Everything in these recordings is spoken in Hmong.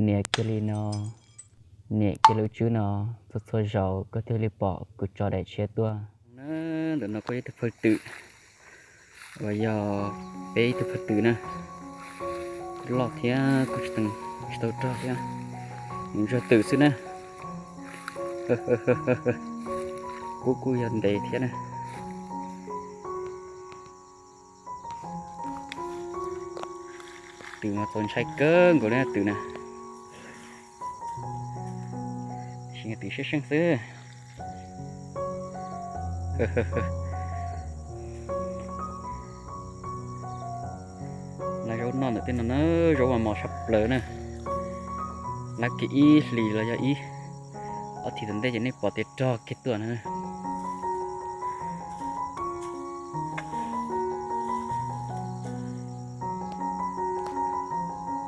Nias kiag li no, nias kiag lub tswb no, txhua txhua zaus koj thiaj li pom kuv tso daim tshiab tuaj. Ntawm no kuj yog ib tug phawj twm uas yog peb ib tug phawj twm na, loj thiab kuj tsis tau rog thiab, nws ntsuag twm xwb na. Kub kuj yog ntev thiab na. Twm mas txaus ntshai kawg nkaus li twm na. Tab sis twm seej seej xwb. Lab zaub noj ntawm tej no na, zaub mas mos tshaj plaws na. Lab kiag ib hlis los yog ib ob hlis tom ntej ces nej pom tias rog kiag tuaj na.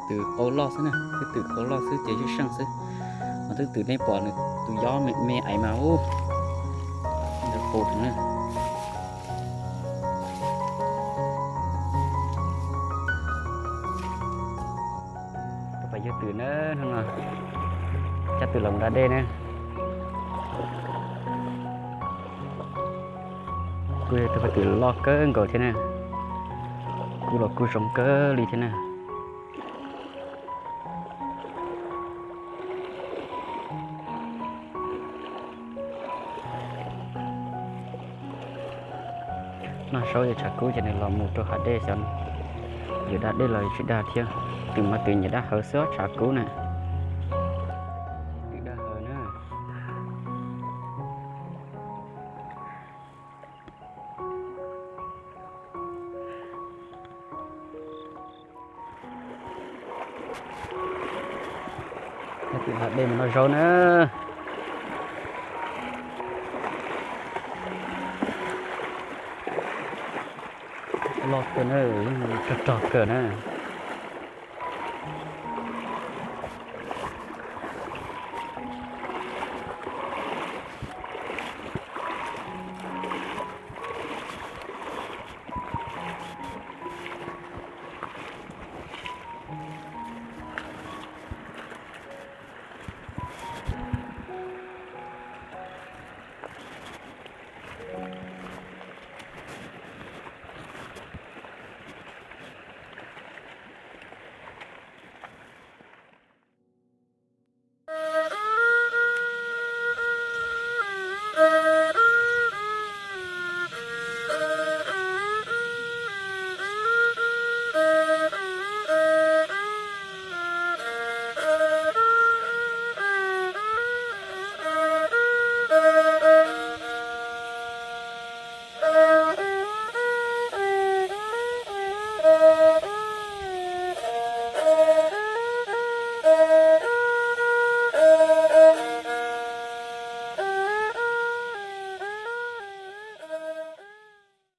Twm qau loj xwb na, twb twm qau loj xwb ces seej seej xwb. Mas twb twm nej pom nws tus yob me me ais mas ub, ntawd qau heev na. Tus pais yug twm na, hnub no cab twm los mus da dej na. Kuj yog tus pais twm loj kawg nkaus thiab na, kuj los kuj zoo kawg li thiab na. Noj zaub yog tshav kub ces nws los mus rau hav dej xyov yuav da dej los yuav tsis da thiab. Twm mas twm nyiam da hawv xwb, tshav kub na. Twm da hawv na. Twm da dej mus noj zaub na. Loj kawg na, yeej rog rog kawg na.